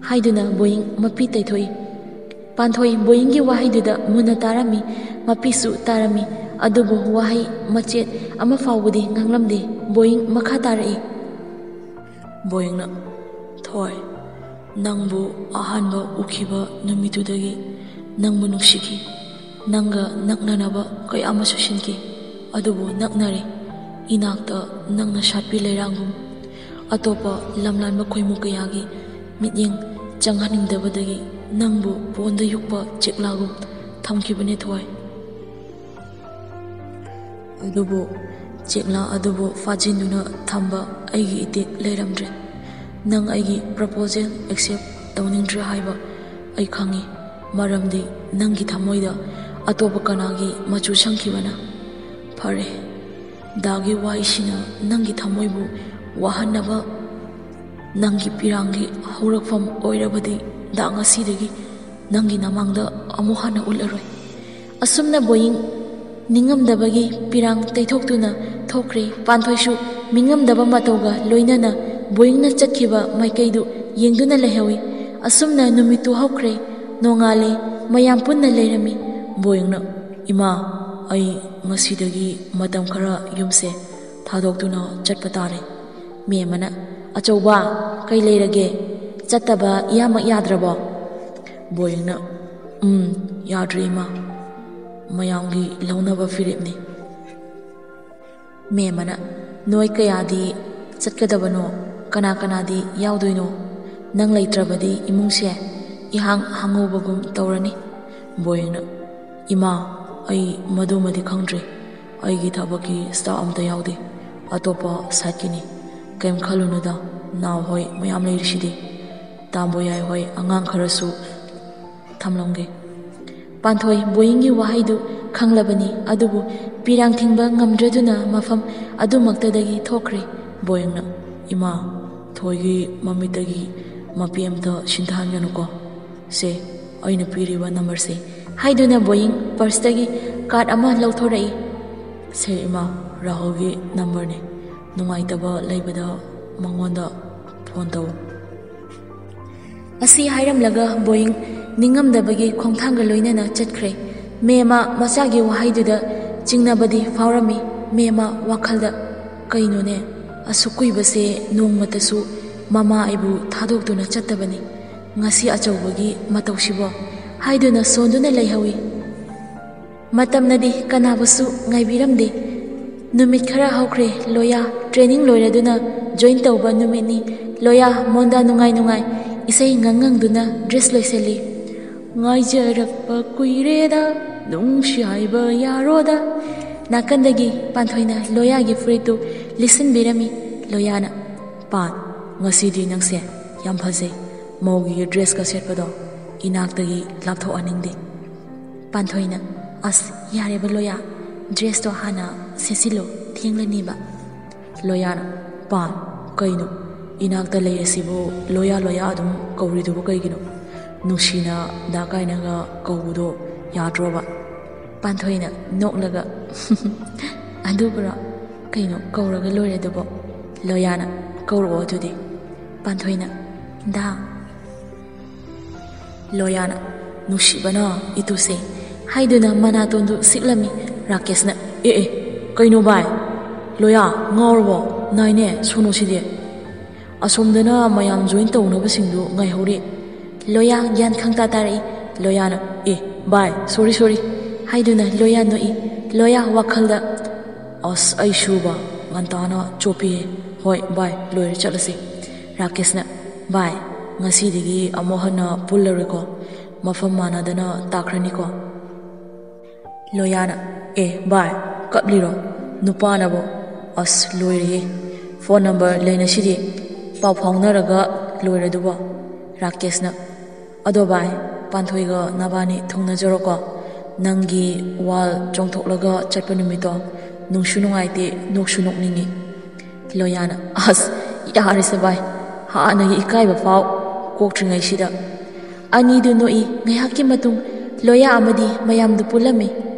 ꯍꯥꯏꯗꯨꯅ ꯕꯣꯌꯤꯡ ꯃꯄꯤ ꯇꯩꯊꯣꯛꯏ꯫ ꯄꯥꯟꯊꯣꯏ ꯕꯣꯌꯤꯡꯒꯤ ꯋꯥꯍꯩꯗꯨꯗ ꯃꯨꯟꯅ ꯇꯥꯔꯝꯃꯤ, ꯃꯄꯤꯁꯨ ꯇꯥꯔꯝꯃꯤ꯫ ꯑꯗꯨꯕꯨ ꯋꯥꯍꯩ ꯃꯆꯦꯠ ꯑꯃ ꯐꯥꯎꯕꯗꯤ ꯉꯥꯡꯂꯝꯗꯦ꯫ ꯕꯣꯌꯤꯡ ꯃꯈꯥ ꯇꯥꯔꯛꯏ꯫ ꯕꯣꯌꯤꯡꯅ, "ꯊꯣꯏ, ꯅꯪꯕꯨ ꯑꯍꯥꯟꯕ ꯎꯈꯤꯕ ꯅꯨꯃꯤꯠꯇꯨꯗꯒꯤ ꯅꯪꯕꯨ ꯅꯨꯡꯁꯤꯈꯤ꯫ ꯅꯪꯒ ꯅꯛꯅꯅꯕ ꯀꯌꯥ ꯑꯃꯁꯨ ꯁꯤꯟꯈꯤ꯫ ꯑꯗꯨꯕꯨ ꯅꯛꯅꯔꯦ꯫ ꯏꯅꯥꯛꯇ ꯅꯪꯅ ꯁꯥꯠꯄꯤ ꯂꯩꯔꯥꯡꯒꯨꯝ, ꯑꯇꯣꯞꯄ ꯂꯝꯂꯥꯟꯕ ꯈꯣꯏꯃꯨ ꯀꯌꯥꯒꯤ ꯃꯤꯠꯌꯦꯡ ꯆꯪꯍꯟꯅꯤꯡꯗꯕꯗꯒꯤ ꯅꯪꯕꯨ ꯄꯣꯟꯗ ꯌꯨꯛꯄ ꯆꯦꯛꯂꯥꯒꯨꯝ ꯊꯝꯈꯤꯕꯅꯦ ꯊꯣꯏ꯫ ꯑꯗꯨꯕꯨ ꯆꯦꯛꯂꯥ ꯑꯗꯨꯕꯨ ꯐꯥꯖꯤꯟꯗꯨꯅ ꯊꯝꯕ ꯑꯩꯒꯤ ꯏꯇꯤꯛ ꯂꯩꯔꯝꯗ꯭ꯔꯦ꯫ ꯅꯪ ꯑꯩꯒꯤ proposal accept ꯇꯧꯅꯤꯡꯗ꯭ꯔꯦ ꯍꯥꯏꯕ ꯑꯩ ꯈꯪꯉꯤ, ꯃꯔꯝꯗꯤ ꯅꯪꯒꯤ ꯊꯃꯣꯏꯗ ꯑꯇꯣꯞꯄ ꯀꯅꯥꯒꯤ ꯃꯆꯨ ꯁꯪꯈꯤꯕꯅ꯫ ꯐꯔꯦ, ꯗꯥꯒꯤ ꯋꯥꯍꯩꯁꯤꯅ ꯅꯪꯒꯤ ꯊꯃꯣꯏꯕꯨ ꯋꯥꯍꯟꯅꯕ ꯅꯪꯒꯤ ꯄꯤꯔꯥꯡꯒꯤ ꯍꯧꯔꯛꯐꯝ ꯑꯣꯏꯔꯕꯗꯤ ꯗꯥ ꯉꯁꯤꯗꯒꯤ ꯅꯪꯒꯤ ꯅꯃꯥꯡꯗ ꯑꯃꯨꯛ ꯍꯟꯅ ꯎꯠꯂꯔꯣꯏ꯫" ꯑꯁꯨꯝꯅ ꯕꯣꯌꯤꯡ ꯅꯤꯡꯉꯝꯗꯕꯒꯤ ꯄꯤꯔꯥꯡ ꯇꯩꯊꯣꯛꯇꯨꯅ ꯊꯣꯛꯈ꯭ꯔꯦ꯫ ꯄꯥꯟꯊꯣꯏꯁꯨ ꯃꯤꯉꯝꯗꯕ ꯃꯇꯧꯒ ꯂꯣꯏꯅꯅ ꯕꯣꯌꯤꯡꯅ ꯆꯠꯈꯤꯕ ꯃꯥꯏꯀꯩꯗꯨ ꯌꯦꯡꯗꯨꯅ ꯂꯩꯍꯧꯏ꯫ ꯑꯁꯨꯝꯅ ꯅꯨꯃꯤꯠꯇꯨ ꯍꯧꯈ꯭ꯔꯦ꯫ ꯅꯣꯡꯉꯥꯜꯂꯦ꯫ ꯃꯌꯥꯝ ꯄꯨꯟꯅ ꯂꯩꯔꯝꯃꯤ꯫ ꯕꯣꯌꯤꯡꯅ, "ꯏꯃꯥ, ꯑꯩ ꯉꯁꯤꯗꯒꯤ ꯃꯇꯝ ꯈꯔ ꯌꯨꯝꯁꯦ ꯊꯥꯗꯣꯛꯇꯨꯅ ꯆꯠꯄ ꯇꯥꯔꯦ꯫" ꯃꯦꯝꯃꯅ, "ꯑꯆꯧꯕ, ꯀꯩ ꯂꯩꯔꯒꯦ? ꯆꯠꯇꯕ ꯏꯌꯥꯃꯛ ꯌꯥꯗ꯭ꯔꯕꯣ?" ꯕꯣꯌꯤꯡꯅ, "ꯎꯝ, ꯌꯥꯗ꯭ꯔꯦ ꯏꯃꯥ꯫ ꯃꯌꯥꯝꯒꯤ ꯂꯧꯅꯕ ꯐꯤꯔꯦꯞꯅꯤ꯫" ꯃꯦꯝꯃꯅ, "ꯅꯣꯏ ꯀꯌꯥꯗꯤ ꯆꯠꯀꯗꯕꯅꯣ? ꯀꯅꯥ ꯀꯅꯥꯗꯤ ꯌꯥꯎꯗꯣꯏꯅꯣ? ꯅꯪ ꯂꯩꯇ꯭ꯔꯕꯗꯤ ꯏꯃꯨꯡꯁꯦ ꯏꯍꯥꯡ ꯍꯥꯡꯍꯧꯕꯒꯨꯝ ꯇꯧꯔꯅꯤ꯫" ꯕꯣꯌꯤꯡꯅ, "ꯏꯃꯥ, ꯑꯩ ꯃꯗꯨꯃꯗꯤ ꯈꯪꯗ꯭ꯔꯦ꯫ ꯑꯩꯒꯤ ꯊꯕꯛꯀꯤ staff ꯑꯝꯇ ꯌꯥꯎꯗꯦ꯫ ꯑꯇꯣꯞꯄ siteꯀꯤꯅꯤ꯫ ꯀꯩꯝ ꯈꯜꯂꯨꯅꯨꯗ, ꯅꯥꯎ ꯍꯣꯏ ꯃꯌꯥꯝ ꯂꯩꯔꯤꯁꯤꯗꯤ꯫ ꯇꯥꯝꯕꯣꯌꯥꯏ ꯍꯣꯏ ꯑꯉꯥꯡ ꯈꯔꯁꯨ ꯊꯝꯂꯝꯒꯦ꯫" ꯄꯥꯟꯊꯣꯏ ꯕꯣꯌꯤꯡꯒꯤ ꯋꯥꯍꯩꯗꯨ ꯈꯪꯂꯕꯅꯤ, ꯑꯗꯨꯕꯨ ꯄꯤꯔꯥꯡ ꯊꯤꯡꯕ ꯉꯝꯗ꯭ꯔꯗꯨꯅ ꯃꯐꯝ ꯑꯗꯨꯃꯛꯇꯗꯒꯤ ꯊꯣꯛꯈ꯭ꯔꯦ꯫ ꯕꯣꯌꯤꯡꯅ, "ꯏꯃꯥ, ꯊꯣꯏꯒꯤ ꯃꯃꯤꯠꯇꯒꯤ ꯃꯄꯤ ꯑꯝꯇ ꯁꯤꯟꯊꯍꯟꯒꯅꯨꯀꯣ꯫ ꯁꯦ, ꯑꯩꯅ ꯄꯤꯔꯤꯕ numberꯁꯦ꯫" ꯍꯥꯏꯗꯨꯅ ꯕꯣꯌꯤꯡ purseꯇꯒꯤ card ꯑꯃ ꯂꯧꯊꯣꯔꯛꯏ꯫ "ꯁꯦ ꯏꯃꯥ, ꯔꯥꯍꯨꯜꯒꯤ numberꯅꯦ꯫ ꯅꯨꯡꯉꯥꯏꯇꯕ ꯂꯩꯕꯗ ꯃꯉꯣꯟꯗ phone ꯇꯧ꯫" ꯑꯁꯤ ꯍꯥꯏꯔꯝꯂꯒ ꯕꯣꯌꯤꯡ ꯅꯤꯡꯉꯝꯗꯕꯒꯤ ꯈꯣꯡꯊꯥꯡꯒ ꯂꯣꯏꯅꯅ ꯆꯠꯈ꯭ꯔꯦ꯫ ꯃꯦꯝꯃ ꯃꯆꯥꯒꯤ ꯋꯥꯍꯩꯗꯨꯗ ꯆꯤꯡꯅꯕꯗꯤ ꯐꯥꯎꯔꯝꯃꯤ꯫ ꯃꯦꯝꯃ ꯋꯥꯈꯜꯗ, "ꯀꯩꯅꯣꯅꯦ, ꯑꯁꯨꯛ ꯀꯨꯏꯕꯁꯦ ꯅꯣꯡꯃꯇꯁꯨ ꯃꯃꯥ ꯑꯩꯕꯨ ꯊꯥꯗꯣꯛꯇꯨꯅ ꯆꯠꯇꯕꯅꯤ꯫ ꯉꯁꯤ ꯑꯆꯧꯕꯒꯤ ꯃꯇꯧꯁꯤꯕꯣ?" ꯍꯥꯏꯗꯨꯅ ꯁꯣꯟꯗꯨꯅ ꯂꯩꯍꯧꯏ꯫ ꯃꯇꯝꯅꯗꯤ ꯀꯅꯥꯕꯨꯁꯨ ꯉꯥꯏꯕꯤꯔꯝꯗꯦ꯫ ꯅꯨꯃꯤꯠ ꯈꯔ ꯍꯧꯈ꯭ꯔꯦ꯫ ꯂꯣꯌꯥ training ꯂꯣꯏꯔꯗꯨꯅ join ꯇꯧꯕ ꯅꯨꯃꯤꯠꯅꯤ꯫ ꯂꯣꯌꯥ ꯃꯣꯟꯗꯥ ꯅꯨꯡꯉꯥꯏ ꯅꯨꯡꯉꯥꯏ ꯏꯁꯩ ꯉꯪ ꯉꯪꯗꯨꯅ dress ꯂꯣꯏꯁꯤꯜꯂꯤ꯫ "ꯉꯥꯏꯖꯔꯛꯄ ꯀꯨꯏꯔꯦꯗ, ꯅꯨꯡꯁꯤ ꯍꯥꯏꯕ ꯌꯥꯔꯣꯗ꯫" ꯅꯥꯀꯟꯗꯒꯤ ꯄꯥꯟꯊꯣꯏꯅ ꯂꯣꯌꯥꯒꯤ ꯐꯨꯔꯤꯠꯇꯨ ꯂꯤꯠꯁꯤꯟꯕꯤꯔꯝꯃꯤ꯫ ꯂꯣꯌꯥꯅ, "ꯄꯥꯟ, ꯉꯁꯤꯗꯤ ꯅꯪꯁꯦ ꯌꯥꯝ ꯐꯖꯩ꯫ ꯃꯧꯒꯤ dressꯀ ꯁꯦꯠꯄꯗꯣ ꯏꯅꯥꯛꯇꯒꯤ ꯂꯥꯞꯊꯣꯛꯍꯟꯅꯤꯡꯗꯦ꯫" ꯄꯥꯟꯊꯣꯏꯅ, "ꯑꯁ, ꯌꯥꯔꯦꯕ ꯂꯣꯌꯥ, dressꯇꯣ ꯍꯥꯟꯅ ꯁꯦꯠꯆꯤꯜꯂꯣ, ꯊꯦꯡꯂꯅꯤꯕ꯫" ꯂꯣꯌꯥꯅ, "ꯄꯥꯟ, ꯀꯩꯅꯣ? ꯏꯅꯥꯛꯇ ꯂꯩꯔꯁꯤꯕꯨ ꯂꯣꯌꯥ ꯂꯣꯌꯥ ꯑꯗꯨꯝ ꯀꯧꯔꯤꯗꯨꯕꯨ ꯀꯩꯒꯤꯅꯣ? ꯅꯨꯡꯁꯤꯅ ꯗꯥ ꯀꯥꯏꯅꯒ ꯀꯧꯕꯗꯣ ꯌꯥꯗ꯭ꯔꯣꯕ?" ꯄꯥꯟꯊꯣꯏꯅ ꯅꯣꯛꯂꯒ, "ꯑꯗꯨꯕꯨꯔꯣ? ꯀꯩꯅꯣ, ꯀꯧꯔꯒ ꯂꯣꯏꯔꯦ ꯑꯗꯨꯕꯨ꯫" ꯂꯣꯌꯥꯅ, "ꯀꯧꯔꯛꯑꯣ ꯑꯗꯨꯗꯤ꯫" ꯄꯥꯟꯊꯣꯏꯅ, "ꯗꯥ꯫" ꯂꯣꯌꯥꯅ, "ꯅꯨꯡꯁꯤꯕꯅ ꯏꯇꯨꯁꯦ" ꯍꯥꯏꯗꯨꯅ ꯃꯅꯥꯇꯣꯟꯗꯨ ꯁꯤꯛꯂꯝꯃꯤ꯫ ꯔꯥꯀꯦꯁꯅ, "ꯑꯦ ꯑꯦ, ꯀꯩꯅꯣ ꯚꯥꯏ? ꯂꯣꯌꯥ, ꯉꯥꯎꯔꯕꯣ? ꯅꯥꯏꯅꯦ ꯁꯣꯅꯣꯁꯤꯗꯤ꯫ ꯑꯁꯣꯝꯗꯅ ꯃꯌꯥꯝ ꯖꯣꯏꯟ ꯇꯧꯅꯕꯁꯤꯡꯗꯨ ꯉꯥꯏꯍꯧꯔꯤ꯫" ꯂꯣꯌꯥ ꯒ꯭ꯌꯥꯟ ꯈꯪꯇꯥ ꯇꯥꯔꯛꯏ꯫ ꯂꯣꯌꯥꯅ, "ꯑꯦ ꯚꯥꯏ, ꯁꯣꯔꯤ ꯁꯣꯔꯤ" ꯍꯥꯏꯗꯨꯅ ꯂꯣꯌꯥ ꯅꯣꯛꯏ꯫ ꯂꯣꯌꯥ ꯋꯥꯈꯜꯗ, "ꯑꯁ, ꯑꯩꯁꯨꯕ ꯉꯟꯇꯥꯅ ꯆꯣꯞꯄꯤꯍꯦ꯫ ꯍꯣꯏ ꯚꯥꯏ, ꯂꯣꯏꯔꯦ, ꯆꯠꯂꯁꯤ꯫" ꯔꯥꯀꯦꯁꯅ, "ꯚꯥꯏ, ꯉꯁꯤꯗꯒꯤ ꯑꯃꯨꯛ ꯍꯟꯅ ꯄꯨꯜꯂꯔꯣꯏꯀꯣ꯫ ꯃꯐꯝ ꯃꯥꯟꯅꯗꯅ ꯇꯥꯈ꯭ꯔꯅꯤꯀꯣ꯫" ꯂꯣꯌꯥꯅ, "ꯑꯦ ꯚꯥꯏ, ꯀꯞꯂꯤꯔꯣ? ꯅꯨꯄꯥꯅꯕꯨ꯫ ꯑꯁ, ꯂꯣꯏꯔꯦꯍꯦ꯫ ꯐꯣꯟ ꯅꯝꯕꯔ ꯂꯩꯅꯁꯤꯗꯤ, ꯄꯥꯎ ꯐꯥꯎꯅꯔꯒ ꯂꯣꯏꯔꯗꯨꯕꯣ꯫" ꯔꯥꯀꯦꯁꯅ, "ꯑꯗꯣ ꯚꯥꯏ, ꯄꯥꯟꯊꯣꯏꯒ ꯅꯕꯥꯅꯤ ꯊꯨꯡꯅꯖꯔꯣꯀꯣ꯫ ꯅꯪꯒꯤ ꯋꯥꯜ ꯆꯣꯡꯊꯣꯛꯂꯒ ꯆꯠꯄ ꯅꯨꯃꯤꯠꯇꯣ ꯅꯨꯡꯁꯨ ꯅꯨꯡꯉꯥꯏꯇꯦ, ꯅꯣꯛꯁꯨ ꯅꯣꯛꯅꯤꯡꯉꯤ꯫" ꯂꯣꯌꯥꯅ, "ꯑꯁ, ꯌꯥꯔꯦꯁꯦ ꯚꯥꯏ, ꯍꯥꯟꯅꯒꯤ ꯏꯀꯥꯏꯕ ꯐꯥꯎ ꯀꯣꯛꯇ꯭ꯔꯤꯉꯩꯁꯤꯗ꯫" ꯑꯅꯤꯗꯨ ꯅꯣꯛꯏ꯫ ꯉꯥꯏꯍꯥꯛꯀꯤ ꯃꯇꯨꯡ ꯂꯣꯌꯥ ꯑꯃꯗꯤ ꯃꯌꯥꯝꯗꯨ ꯄꯨꯜꯂꯝꯃꯤ꯫